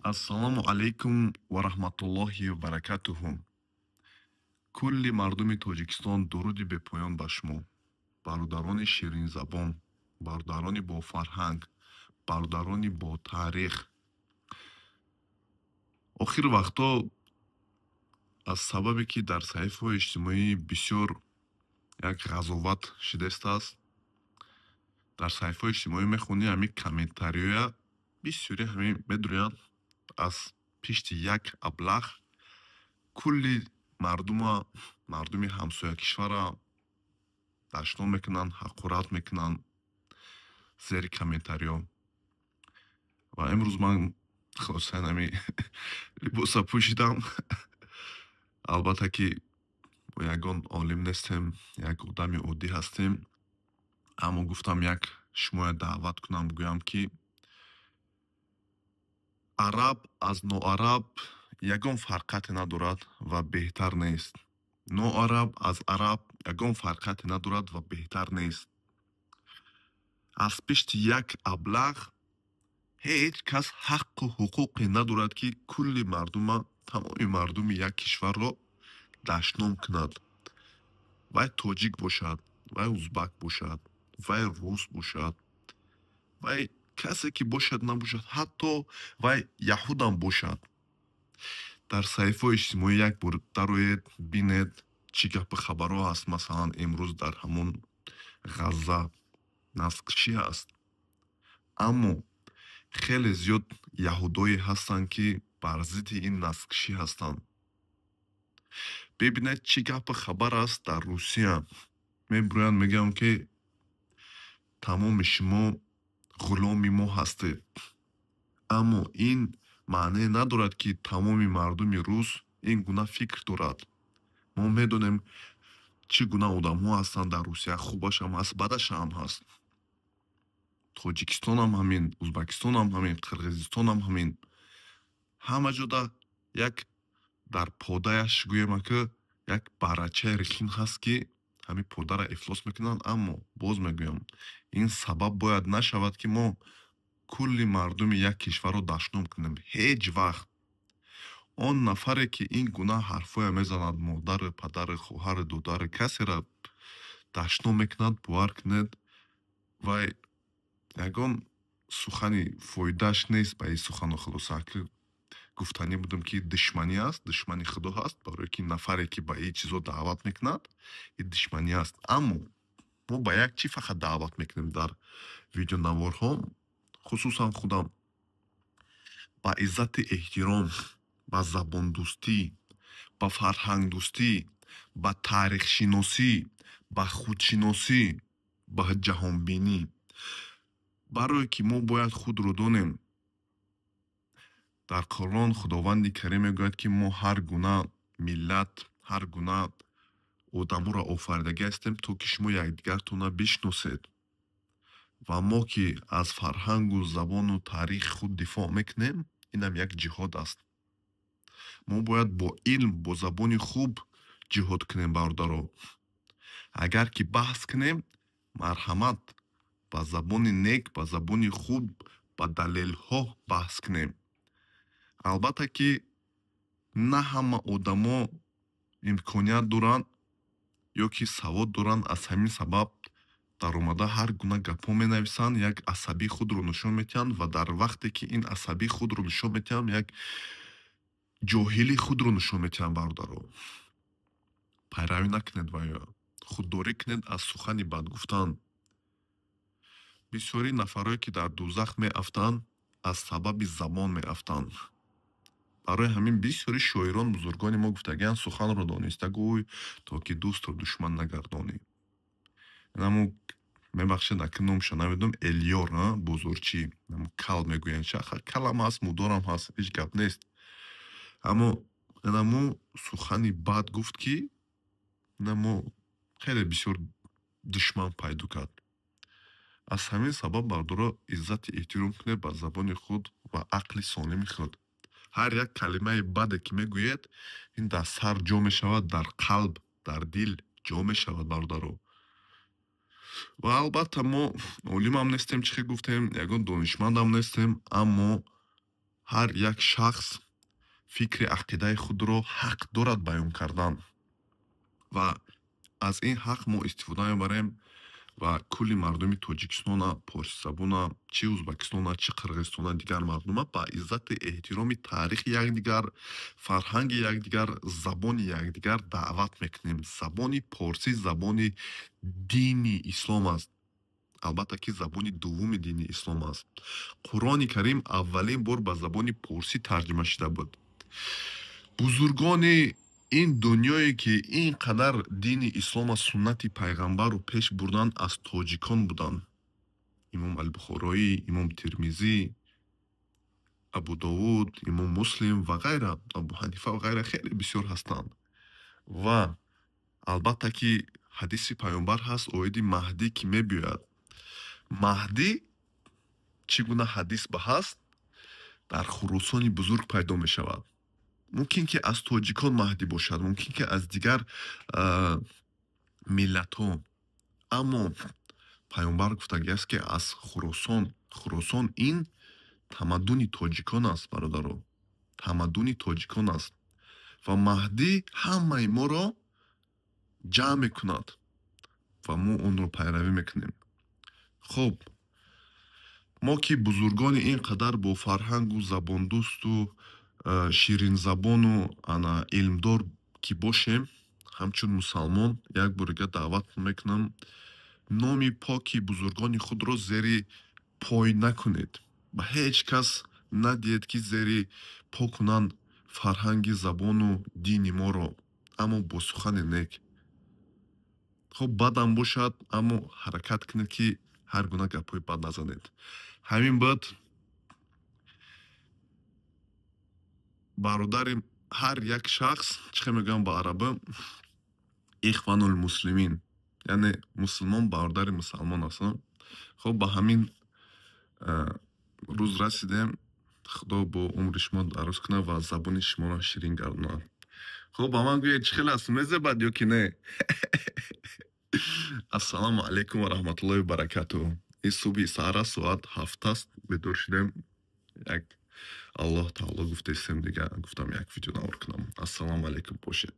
Ассалому алайкум ва раҳматуллоҳи ва баракатуҳу. Кулли мардуми Тоҷикистон, дуруди бепоён ба шумо. Бародарони ширинзабон, бародарони бофарҳанг, бародарони ботаърих. Охир вақтҳо аз сабабе ки дар саҳифаҳои иҷтимоӣ бисёр як ғазоват шидастааст, дар саҳифаҳои иҷтимоӣ мехонӣ, ҳамин комментариёя бисёри ҳамин медурӯянд, аз пишти як аблаҳ кулли мардума, мардуми ҳамсоя кишвара дашном мекунанд, ҳақорат мекунанд зери комментариҳо. Ва имрӯз ман хостан ҳами либоса пӯшидам. Албатта ки мо ягон олим нестем, як одами оддӣ ҳастем, аммо гуфтам, як шумоя даъват кунам, гӯям, ки араб аз ноараб ягон фарқияте надорад ва беҳтар нест, ноараб аз араб ягон фарқияте надорад ва беҳтар нест. Аз пишти як аблаҳ ҳеҷ кас ҳаққу ҳуқуқе надорад, ки кулли мардума, тамоми мардуми як кишварро дашном кунад. Вай тоҷик бошад, вай узбак бошад, вай рус бошад, вай касе ки бошад набошад, ҳатто вай яҳудам бошад. Дар саҳифаҳои иҷтимоӣ як бор дароед, бинед, чӣ гапу хабарҳо ҳаст. Масалан, имрӯз дар ҳамон Ғазза наслкушӣ ҳаст, аммо хеле зиёд яҳудое ҳастанд, ки бар зидди ин наслкушӣ ҳастанд. Бибинед, чӣ гапу хабар аст дар Русия. Мебурӯянд, мегӯянд, ки тамоми шумо ғуломи мо ҳастед, аммо ин маъне надорад, ки тамоми мардуми рус ин гуна фикр дорад. Мо медонем, чӣ гуна одамҳо ҳастанд дар Русия, хубашам ҳаст, бадашам ҳаст. Тоҷикистонам ҳамин, Узбакистонам ҳамин, Қирғизистонам ҳамин. Ҳама ҷода як дар подаяш, гӯем, ака, як барачаи рехин ҳаст, ки ҳамин подара ифлос мекунанд. Аммо боз мегӯям, ин сабаб бояд нашавад, ки мо кулли мардуми як кишварро дашном кунем. Ҳеҷ вақт он нафаре, ки ин гуна ҳарфҳоя мезанад, модару падару хоҳару додару касеро дашном мекунад, бовар кунед, вай ягон сухани фоидааш нест ба ин сухану. Хулоса, гуфтанӣ будам, ки душманӣ аст, душмани Худо ҳаст, барое ки нафаре, ки ба ин чизо даъват мекунад, ин душманӣ аст. Аммо мо ба як чӣ фақат даъват мекунем дар видеонаворҳо, хусусан худам: ба иззати эҳтиром, ба забондӯстӣ, ба фарҳангдӯстӣ, ба таърихшиносӣ, ба худшиносӣ, ба ҷаҳонбинӣ, барое ки мо бояд худро донем. Дар Қуръон Худованди Карим мегӯяд, ки мо ҳар гуна миллат, ҳар гуна одаморо офаридагӣ ҳастем, то ки шумо якдигартонро бишносед. Ва мо ки аз фарҳангу забону таърихи худ дифоъ мекунем, инам як ҷиҳод аст. Мо бояд бо илм, бо забони хуб ҷиҳод кунем, бародаро. Агар ки баҳс кунем, марҳамат, ба забони нек, ба забони хуб, ба далелҳо баҳс кунем. Албатта ки на ҳама одамо имконият доранд ё ки савод доранд. Аз ҳамин сабаб даромада ҳар гуна гапҳо менависанд, як асабии худро нишон медиҳанд ва дар вақте ки ин асабии худро нишон медиҳанд, як ҷоҳилии худро нишон медиҳанд. Бародаро, пайравӣ накунед ва худдорӣ кунед аз сухани бад гуфтан. Бисёри нафарое, ки дар дӯзах меафтанд, аз сабаби забон меафтанд. Барои ҳамин бисёри шоирон, бузургони мо гуфтагианд: «Суханро дониста гӯй, то ки дӯстро душман нагардонӣ». Намо, мебахшед, ака, номша намедонам, Элиёр бозорчӣ, кал мегӯянд, калам ҳаст, мудорам ҳаст, ҳеҷ гап нест, аммо инамо сухани бад гуфт, ки инамо хеле бисёр душман пайдо кард. Аз ҳамин сабаб, бародаро, иззати эҳтиром кунед ба забони худ ва ақли солими худ. Ҳар як калимаи баде, ки мегӯед, ин дар сар ҷо мешавад, дар қалб, дар дил ҷо мешавад, бародаро. Ва албатта мо олимам нестем, чӣ хел гуфтем, ягон донишмандам нестем, аммо Ҳар як шахс фикри ақидаи худро ҳақ дорад баён кардан ва аз ин ҳақ мо истифода мебарем ва кулли мардуми Тоҷикистона, порсизабона, чӣ Ӯзбекистона, чӣ Қирғизистона, дигар мардума ба иззату эҳтироми таърихи якдигар, фарҳанги якдигар, забони якдигар даъват мекунем. Забони порсӣ забони дини ислом аст. Албатта ки забони дуввуми дини ислом аст. Қуръони Карим аввалин бор ба забони порсӣ тарҷима шуда буд. Бузургони ин дунёе ки ин қадар дини ислома, суннати пайғамбарро пеш бурданд, аз тоҷикон буданд. Имом Албухороӣ, Имом Термизӣ, Абудовуд, Имом Муслим ва ғайра, Абу Ҳанифа ва ғайра хеле бисёр ҳастанд. Ва албатта ки ҳадиси пайғамбар ҳаст оиди Маҳдӣ, ки мебиёяд. Маҳдӣ чӣ гуна ҳадис ба ҳаст, дар Хуросони бузург пайдо мешавад. Мумкин ки аз тоҷикон Маҳдӣ бошад, мумкин ки аз дигар миллатҳо, аммо пайғамбар гуфтагиаст, ки аз Хуросон. Хуросон ин тамаддуни тоҷикон аст, бародаро, тамаддуни тоҷикон аст ва Маҳдӣ ҳамаи моро ҷамъ мекунад ва мо онро пайравӣ мекунем. Хуб, мо ки бузургони ин қадар бо фарҳангу забондӯсту ширинзабону ана илмдор ки бошем, ҳамчун мусалмон як борига даъват мекунам: номи поки бузургони худро зери пой накунед, ба ҳеҷ кас надиҳед, ки зери по кунанд фарҳанги, забону дини моро, аммо бо сухани нек. Хуб, бадам бошад, аммо ҳаракат кунед, ки ҳар гуна гапҳои бад назанед. Ҳамин буд, бародари ҳар як шахс. Чӣ хел мегӯям ба арабӣ? Ихванулмуслимин, яъне мусулмон бародари мусалмон аст. Хуб, ба ҳамин рӯз расидем. Худо бо умри шумо дароз кунад ва забони шуморо ширин гардонад. Хуб, ба ман гӯед, чӣ хел аст, мезебад ё ки не? Ассалому алайкум ва раҳматуллоҳи баракатуҳ. Ин субҳи саҳара соат 7 аст, бедор шудем. Як Аллоҳ таоло гуфтаистем, дига гуфтам, як видео навор кунам. Ассалому алайкум бошед.